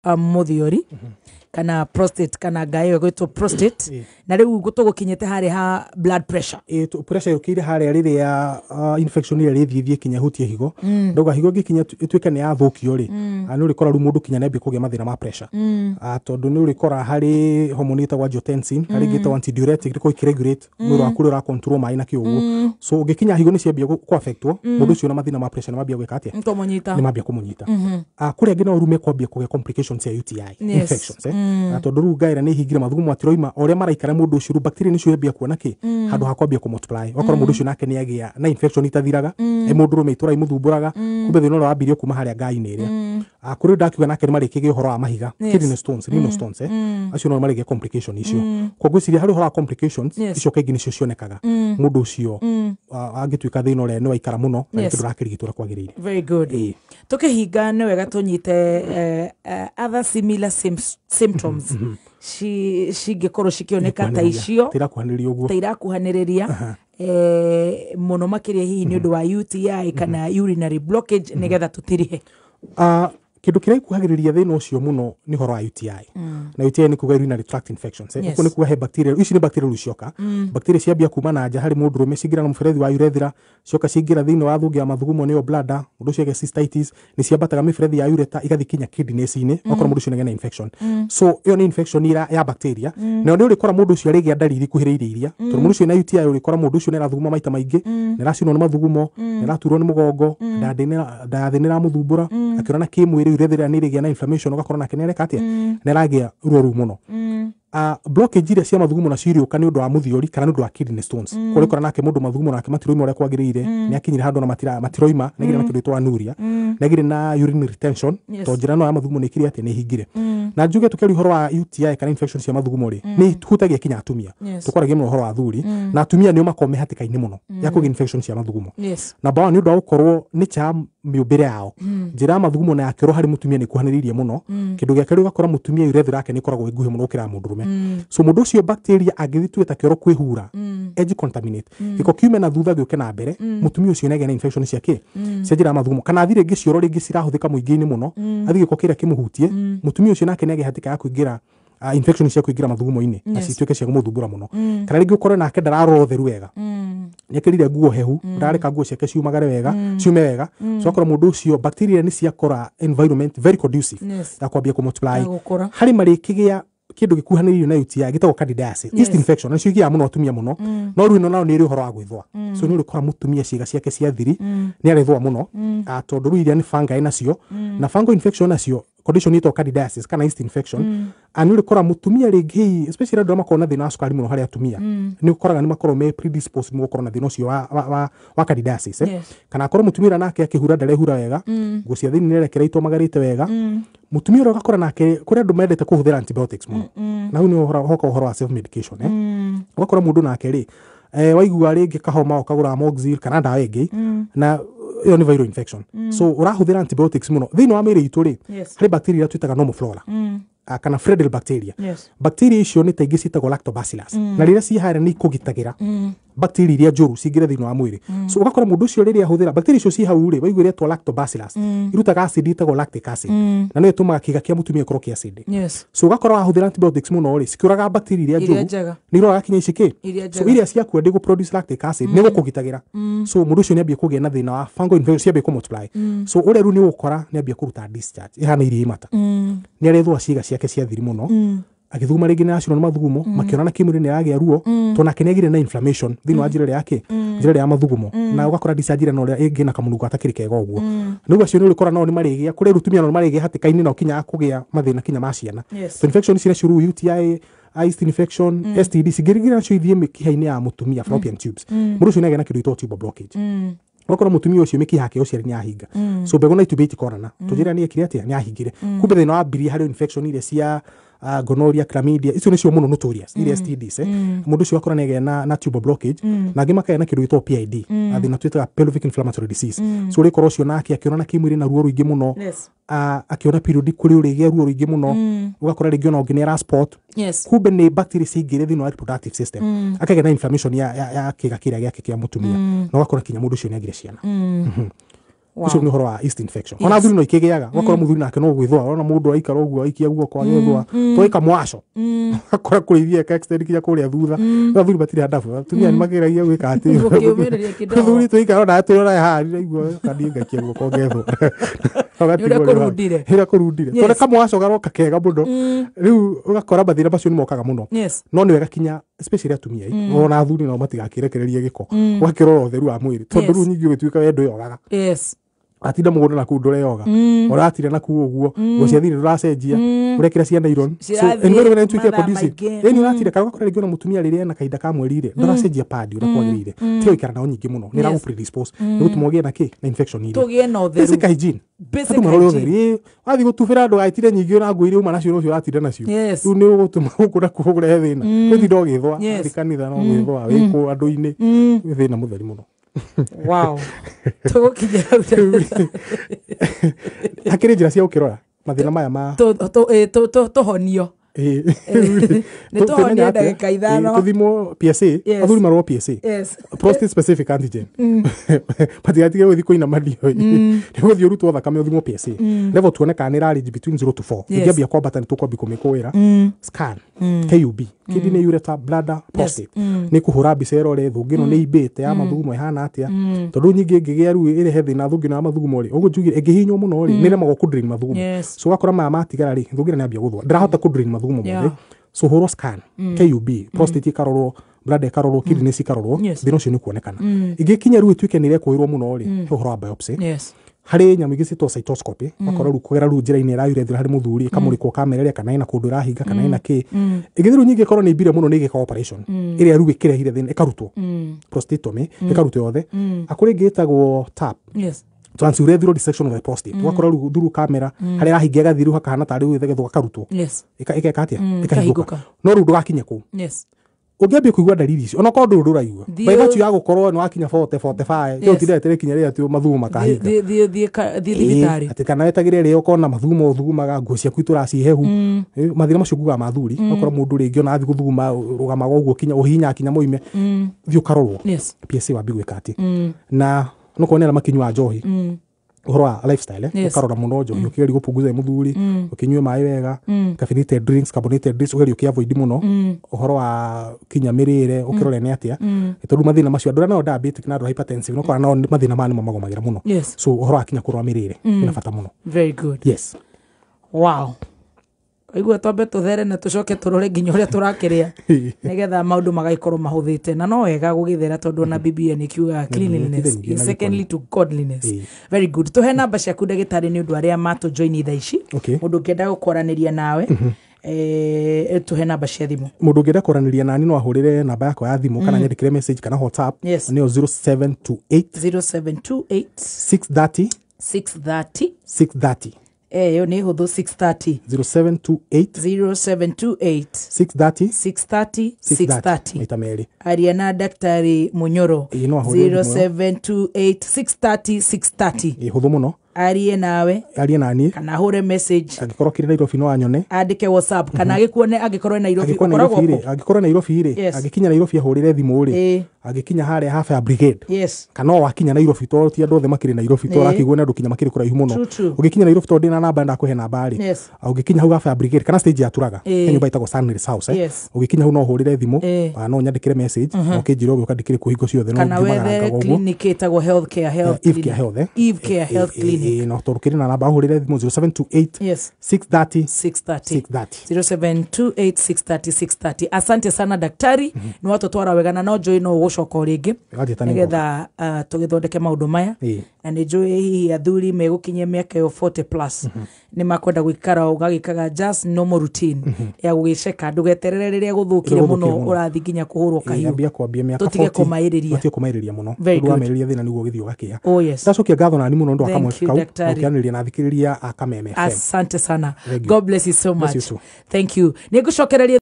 Mũthiori kana prostate kana ngaĩ ĩyo ĩgwĩtwo prostate. Na rĩu tũgũkinyĩte harĩa ha blood pressure. Ĩ, pressure yũkĩire harĩa rĩrĩa infection ĩrĩa ĩrĩthiĩ thiĩ kinya hutie higo. Ndauga higo ĩngĩkinya ĩtuĩke nĩ yathũkio rĩ, nĩ ũrĩkora rĩu mũndũ kinya nĩambia kũgĩa mathĩna ma pressure. Tondũ nĩ ũrĩkora harĩ hormone ĩtagwo angiotensin, harĩ ĩngĩ ĩtagwo antidiuretic, ĩkorwo ĩkĩregulate mwĩrĩ waku ũrĩa ũracontrol maĩ na kĩ ũguo. So ũngĩkinya higo nĩ ciambia kũ affectwo, mũndũ ũcio na mathĩna ma pressure nĩ mambia gwĩka atĩa? Kũmũnyita. Nĩ mambia kũmũnyita. Kũrĩ angĩ no rĩu mekwambia kũgĩa complications cia UTI infections, eh? Tondũ rĩu ngaĩra nĩ ihingire, mathugumo matiroima o ũrĩa maraikara, mũndũ ũcio rĩu bacteria nĩcio yambia kuona kĩ handũ ha kwambia kũmultiply. Ũgakora mũndũ ũcio nake nĩ agĩa na infection itathiraga, ĩ mũndũ rũme itũra imũthumbũraga, kumbe thĩna ũrĩa wambirie kuma harĩa ngai-inĩ ĩrĩa. Kũrĩ ndakiuga nake nĩ marĩkĩgĩa ũhoro wa mahiga, kidney stones, renal stones, eh? Acio no marĩgĩa complication icio. Koguo ngwĩciria harĩ ũhoro wa complications icio kaingĩ nĩcio cionekaga mũndũ ũcio angĩtuĩka thĩna ũrĩa nĩ waikara mũno na gĩkĩ ndũrakĩrigitwo ũrĩa kwagĩrĩire. Very good. Tũkĩhinga, nĩ wega tũnyite other similar symptoms cingĩkorwo cikĩoneka ta icio. Tirakuhanĩrĩria ũguo. Ta irakuhanĩrĩria mũno makĩria hihi nĩ ũndũ wa UTI kana urinary blockage, nĩgetha tũtirihe. Kĩndũ kĩrĩa ikuhagĩrĩria thĩna ũcio mũno nĩ ũhoro wa UTI, na UTI nĩ kuga urinary tract infections, eh? Ũguo nĩ kuga he bacteria ici, nĩ bacteria rĩu cioka, bacteria ciambia kuma na nja harĩ mũndũ rũme, cingĩra na mũberethi wa urethra, cioka ciingĩra thĩinĩ wa thũngĩ ya mathugumo, nĩyo bladder. Mũndũ ũcio agĩa cystitis, nĩ ciambataga mĩberethi ya urethra igathiĩ kinya kidneys-inĩ, ũgakora mũndũ ũcio nĩagĩa na infection. So ĩyo nĩ infection ira ya bacteria. Nayo nĩ ũrĩkora mũndũ ũcio arĩgĩa ndariri ikuhĩrĩirie iria, tondũ mũndũ ũcio na UTI ũrĩkora mũndũ ũcio nĩ arathuguma maita maingĩ, nĩ aracinwo nĩ mathugumo, nĩ araturwo nĩ mũgongo, nda ya thĩ nĩ ĩramũthumbũra, akĩona kĩmwĩrĩ urethra nĩ ĩrĩgĩa na inflammation, ũgakora nake nĩ areka atĩa? Nĩ aragĩa ruo rũu mũno. Blockage iria cia mathugumo nacio iriũka nĩ ũndũ wa mũthiori kana nĩ ũndũ wa kidney stones. Kũrĩa ũkora nake mũndũ mathugumo nake matiroima ũrĩa kwagĩrĩire, nĩ akinyire handũ na matiroima, nĩ agĩire na kĩndũ gĩtagwo anuria, nĩ agĩire na urine retention, tondũ njĩra ĩno ya mathugumo nĩ ĩkire atĩ nĩ ĩhingire. Na njuge tũkĩaria ũhoro wa UTI kana infection cia mathugumo rĩ, nĩ ihutagia kinya atumia. Tũkwaragia mũno ũhoro wa athuri, na atumia nĩo makoragwo me hatĩka-inĩ mũno ya kũgĩa infection cia mathugumo. Number one, nĩ ũndũ wa gũkorwo nĩ cha mĩũmbĩre yao, njĩra ya mathugumo na ya kĩoro harĩ mũtumia nĩ ikuhanĩrĩirie mũno. Kĩndũ gĩa kerĩ, ũgakora mũtumia urethra yake nĩ ĩkoragwo ĩ nguhĩ mũno gũkĩra ya mũndũrũme. So mũndũ ũcio bacteria angĩthiĩ tuge ta kĩoro kwĩhura, edge contaminate, gĩko kiume na thutha gĩũke na mbere, mũtumia ũcio nĩagĩa na infection cia kĩ cia njĩra ya mathugumo. Kana athiĩ rĩngĩ cioro rĩngĩ cirahũthĩka mũingĩ-inĩ mũno, athiĩ gĩko kĩrĩa kĩmũhutie, mũtumia ũcio nake nĩagĩa hatĩka ya kũingĩra infection cia kũingĩra mathugumo-inĩ na cituĩke cia kũmũthumbũra mũno. Kana rĩngĩ ũkore nake ndararora ũtheru wega, nĩekĩrire nguo hehu, ndarareka nguo ciake ciumagare wega, ciume wega. So akora mũndũ ũcio bacteria nĩ ciakora environment very conducive ya kwambia kũmultiply. Ya gũkũra. Harĩ marĩkĩgĩa kĩndũ gĩkuhanĩrĩirio na UTI gĩtagwo candidiasis, yeast infection, na nĩcio igĩaga mũno atumia mũno. No rĩu ĩno nayo nĩ ĩrĩ ũhoro wa gwĩthũa. So nĩ ũrĩkora mũtumia ciĩga ciake cia thiri nĩ arethũa mũno. Tondũ rĩu iria nĩ fungi nacio, na fungal infection nacio condition ĩtagwo candidiasis kana yeast infection. Nĩ ũrĩkora mũtumia rĩngĩ, especially andũ arĩa makoragwo na thĩna wa cukari mũno, harĩ atumia nĩ ũkoraga nĩ makoragwo me predisposed gũkorwo na thĩna ũcio wa candidiasis, eh? Kana akorwo mũtumia ũrĩa nake akĩhura ndarehura wega, nguo cia thĩinĩ nĩarekera itomagarĩte wega. Mũtumia ũrĩa ũgakora nake kũrĩ andũ mendete kũhũthĩra antibiotics mũno, na hau nĩ ũhoro hoka ũhoro wa self medication, eh? Ũgakora mũndũ nake rĩ, waigua rĩngĩ kahoma, ũkagũra Amoxil kana ndawa ĩngĩ, na ĩyo nĩ viral infection. So ũrahũthĩra antibiotics mũno thĩinĩ wa mĩĩrĩ itũ rĩ, harĩ bacteria iria twĩtaga normal flora kana friendly bacteria. Bacteria icio nĩ ta ingĩ ciĩtagwo lactobacillus, na rĩrĩa ciĩ harĩa nĩ ikũgitagĩra bacteria iria njũru cingĩre thĩinĩ wa mwĩrĩ. So ũgakora mũndũ ũcio rĩrĩa ahũthĩra bacteria icio ciĩ hau rĩ, waigua iretwo lactobacillus, irutaga acid ĩtagwo lactic acid, na nĩyo ĩtũmaga kĩga kĩa mũtumia gĩkorwo kĩ acid. So ũgakora wahũthĩra antibiotics mũno rĩ, cikĩũraga bacteria iria Iria njũru, njega. nĩ iroraga kinya ici kĩ Iria so njega. iria ciakua ndĩgũ produce lactic acid nĩ gũkũgitagĩra. So mũndũ ũcio nĩ ambia kũgĩa na thĩna wa fungal infection, ciambia kũ multiply. So ũrĩa rĩu nĩ ũgũkora nĩ ambia kũruta discharge ĩhana iria imata, nĩ arethũa ciĩga ciake cia thiri mũno, agĩthuguma rĩngĩ nĩ aracinwo nĩ mathugumo, makĩona na kĩmwĩrĩ nĩ aragĩa ruo, tondũ nake nĩ agĩire na inflammation thĩinĩ wa njĩra ĩrĩa yake, njĩra ĩrĩa ya mathugumo, na ũgakora discharge ĩrĩa no ũrĩa ĩngĩ na kamũnungo gatakĩrĩ kega ũguo. Nĩguo acio nĩ ũrĩkora nao nĩ marĩgĩa kũrĩ rĩu tumia nao nĩ marĩgĩa hatĩka-inĩ nao kinya kũgĩa mathĩna kinya ma ciana. So infection ici nacio rĩu, UTI, yeast infection, STD, cingĩrigĩra nacio ithiĩ mĩkiha-inĩ ya mũtumia, fallopian tubes, mũndũ ũcio nĩ agĩa na kĩndũ gĩtagwo tubal blockage. Ũgakora mũtumia ũcio mĩkiha yake ya ũciari nĩ yahinga, so mbegũ na itumbĩ itikonana. Tũnjĩra nĩ ekire atĩa? Nĩ yahingire. Kumbe thĩna wambirie harĩ infection iria cia gonorrhea, chlamydia, icio nĩcio mũno notorious iria STDs, eh? Mũndũ ũcio akora nĩ agĩa na tubal blockage, na angĩ makagĩa na kĩndũ gĩtagwo PID, thĩna twĩtaga pelvic inflammatory disease. So ũrĩkora ũcio nake akĩona na kĩmwĩrĩ na ruo rũingĩ mũno, akĩona period kũrĩ ũrĩgĩa ruo rũingĩ mũno, ũgakora rĩngĩ ona ũngĩ nĩ ara spot, kumbe nĩ bacteria ciingĩre thĩinĩ wa reproductive system, akagĩa na inflammation ya kĩga kĩrĩa gĩake kĩa mũtumia, na ũgakora kinya mũndũ ũcio nĩ agire ciana. Ũcio nĩ ũhoro wa yeast infection. Ona athuri no ikĩgĩaga, ũgakora mũthuri nake no gwĩthũa, ona mũndũ aikara ũguo aikia guoko agethũa, tweka mwaco akora kũrĩithia eka extend kinya kũrĩa thutha. No athuri matirĩ handabu, atumia nĩ mageragia gwĩka atĩ Gũkĩũmĩrĩria kĩndogo. Athuri tũikara ona twĩrora haha ndiraigua kaniĩ ngaikia guoko ngethũa. Nĩ ũrĩa kũrundire. Nĩ ũrĩa kũrundire. Yes. Tondũ kamwaco garoka kega mũno. Rĩu ũgakora mathĩna macio nĩ mokaga mũno. Yes. No nĩ wega kinya especially atumia ona athuri nao matigakĩrekererie gĩko, ũgakĩrora ũtheru wa mwĩrĩ tondũ Yes. rĩu nyingĩ ũgĩtuĩka we ndwĩyogaga, Yes. atinda mũgũnda naku ndũreyoga, ũratinda naku ũguo nguo cia thiri ndũracenjia, ũrekĩra cia nylon. So Cirathiĩ environment ĩtuĩke mathaa conducive. maingĩ. Ĩni ũratinda kana ũgakora rĩngĩ ona mũtumia rĩrĩa ena kahinda ka mweri rĩ ndũracenjia pad ũrĩa kwagĩrĩire, tiga gũikara nao nyingĩ mũno nĩ Yes. ĩragũ predispose nĩ gũtũma ũgĩe na kĩ na infection iria. Tũgĩe na ũtheru. Basic hygiene. Basic Andũ marore hygiene. ũtheri. Ĩ, wathiĩ gũtubĩra ndũgaitire nyingĩ ona nguo iria uma nacio rũciũ ũratinda nacio. Yes. Rĩu nĩ ũgũtũma gũkũ na kuo kũrehe thĩna, ũtinda ũgĩthũa. Yes. Wathiĩ kanitha no gwĩthũa, wĩkũ andũ-inĩ nĩ thĩna mũtheri mũno. Wow. Tũgũkinya hau. Hakĩrĩ njĩra cia gũkĩrora mathĩna maya ma Tũhonio. Ĩ, Nĩ tũhonie tũmenya atĩa? ndagĩka 5. Ĩ, tũthimwo PSA. Yes. Athuri marorwo PSA, Yes. prostate specific antigen, matigatige gũthiĩ kũina mario. Nĩ gũthiĩ ũrutwo thakame ũthimwo PSA level, tuone kana nĩ ĩrarĩnji between 0 to 4. Yes. Ĩngĩambia kwambata nĩ tũkwambia kũmĩkũĩra scan KUB, kidney, ureter, bladder, prostate, nĩ kũhũra mbica ĩrore thũngĩ ĩno nĩ imbĩte ya mathugumo ĩhana atĩa, tondũ nyingĩ ĩngĩgĩa rĩu ĩrehe thĩna thũngĩ ĩno ya mathugumo rĩ, ũguo njugire ĩngĩhihinywo mũno rĩ nĩ ĩremagwo kũ drain mathugumo. Yes. So ũgakora maya matigara rĩ, thũngĩ ĩno nĩambia gũthũa, ndĩrahota kũ drain mathugumo mothe. Yeah. So hũrwo scan KUB, prostate ĩkarorwo, bladder ĩkarorwo, kidneys ikarorwo. Yes. Thĩna ũcio nĩ kuonekana. Ĩngĩkinya rĩu ĩtuĩke nĩ ĩrekũĩrwo mũno rĩ, he ũhoro wa biopsy. Yes. Harĩ nyamũ ingĩ ciĩtwo cystoscopy, ũgakora rĩu kũgera rĩu njĩra-inĩ ĩrayurethra harĩ mũthuri, ĩkamũrĩkwo kamera ĩrĩa kana ĩna kũndũ ĩrahinga kana ĩna kĩ. Ĩngĩthiĩ rĩu nyingĩ ĩkorwo nĩ imbire mũno, nĩ ĩgĩka operation ĩrĩa rĩu ĩkĩrehire thĩna, ĩkarutwo prostatectomy, ĩkarutwo yothe. Akũrĩ ĩngĩ ĩtagwo TAP, Yes. transurethral dissection of the prostate, ũgakora rĩu through kamera harĩa ĩrahinga ĩgathiĩ rĩu hakahana tarĩ gwĩthegethwo gakarutwo. Yes. Ĩgeka atĩa? Ĩkahingũka. Ĩkahingũka. No rĩu ndũgakinye kũu Yes. ũngĩambia kũigua dalili icio, onokorwo ndũrĩ ndũraigua Thiĩ- by virtue ya gũkorwo nĩ wakinya 40 45, Yes. yes. ũtindĩte rĩkinya rĩrĩa atĩ mathugumo makahinga. Thiĩ thiĩ thiĩ thibitarĩ. Atĩ kana wetagĩre rĩrĩa ũkona mathugumo ũthugumaga, nguo ciaku itũraga ciĩ hehu. Mathĩna macio ngugaga ma athuri, okorwo mũndũ rĩngĩ ona athiĩ gũthuguma rũgamaga ũguo kinya ũhihinya kinya moime, thiĩ ũkarorwo Yes. PSA wambie gwĩka atĩ na nokorwo nĩ arĩa makinyua njohi, ũhoro wa lifestyle, Yes. ũkarora mũno njohi, ũkĩgeria gũpunguza ĩ mũthuri, ũkĩnyue maĩ wega, caffeinated drinks, carbonated drinks ũgerie ũkĩavoid mũno, ũhoro wa kinya mĩrĩre ũkĩrore nĩ atĩa, tondũ mathĩna macio andũ arĩa nao diabetic na andũ a hypertensive nokora nao mathĩna maya nĩmo magomagĩra mũno. Yes. So ũhoro wa kinya kũrora mĩrĩre ĩna bata mũno. Very good. Yes. Wow. Aigua twambe tũthere na tũcoke tũrore nginya ũrĩa tũrakĩrĩa nĩgetha maũndũ magagĩkorwo mahũthĩte, na no wega gũgĩthera tondũ ona Biblia nĩ kiugaga cleanliness ningĩ is na secondly to godliness. Ĩĩ. Very good. Tũhe namba ciaku ndagĩtarĩ nĩ ũndũ arĩa matũjoini thaa ici. Okay. Mũndũ ũngĩenda gũkwaranĩria nawe, tũhe namba cia thimũ. Mũndũ ũngĩenda kwaranĩria nani no ahũrĩre namba yakwa ya thimũ kana nyandĩkĩre message kana WhatsApp. Yes. Nĩyo 0728 0728 630 630 630. Ĩyo nĩ hũthũ, 630. 0728 0728 630 630 630 630. Maita merĩ. Aria na Daktari Munyoro. Ĩĩ, no ahũrĩre thimũ 0728 630 630. Ĩ hũthũ mũno. Arie nawe. Arie naniĩ. Kana ahũre message. Angĩkorwo kĩrĩ Nairobi no anyone. Andĩke WhatsApp kana agĩkuone angĩkorwo e Nairobi. Angĩkorwo Ũkoragwo Nairobi rĩ, kũ? angĩkorwo Nairobi rĩ, Yes. angĩkinya Nairobi ahũrĩre thimũ rĩ, Ĩĩ. angĩkinya harĩa half ya brigade, Yes. kana o wakinya Nairobi, to ti andũ othe makĩrĩ Nairobi, to Ĩĩ. ũrakĩigua nĩ andũ kinya makĩrĩ kũraihu mũno. True, true. Ũngĩkinya Nairobi, to ndĩna namba, ndakũhe namba rĩ, Yes. ũngĩkinya hau half ya brigade kana stage ya Turaga, Ĩĩ. he nyũmba ĩtagwo Sunrise House, eh. Yes. Ũngĩkinya hau no ũhũrĩre thimũ. Ĩĩ. No nyandĩkĩre message na ũkĩnjĩra ũgĩũka, ndikĩrĩ kuo hingo ciothe, no Kana ngiumaga wethe ũguo. clinic ĩtagwo Healthcare Health Eve Care Clinic. Health, eh? Eve Care Health Clinic. Ĩĩ, no tondũ kĩrĩ na namba ahũrĩre thimũ 0728 Yes. 630 630. 630. 0728630630. Asante sana daktari, nĩ watũtwara wega na no njũĩ no ũgũcoka o rĩngĩ Wanjĩta nĩ nĩgetha tũgĩthondeke maũndũ maya. Ĩĩ. Na nĩ njũĩ hihi athuri megũkinyia mĩaka ĩyo 40 plus nĩ makwenda gũikara ũgagĩkaga just normal routine ya gũgĩceka, ndũgeterere rĩrĩa gũthũkire Rĩrĩa mũno gũthũkire mũno. ũrathiĩ nginya kũhũrwo kahiũ. Ambia kwambia mĩaka Tũtige 40. kũmaĩrĩria. Tũtige kũmaĩrĩria mũno. Very Tondũ good. wamaĩrĩria thĩna nĩguo ũgĩthiĩ ũgakĩa. Oh yes. Ndacokia ngatho nani mũno nĩ ũndũ wa Thank kamweke you, kau daktari. ũkĩanĩria na athikĩrĩria a Kameme FM. Asante sana. Thank you. God bless you so Bless much. you too. Thank you. Nĩ ngũcokereria.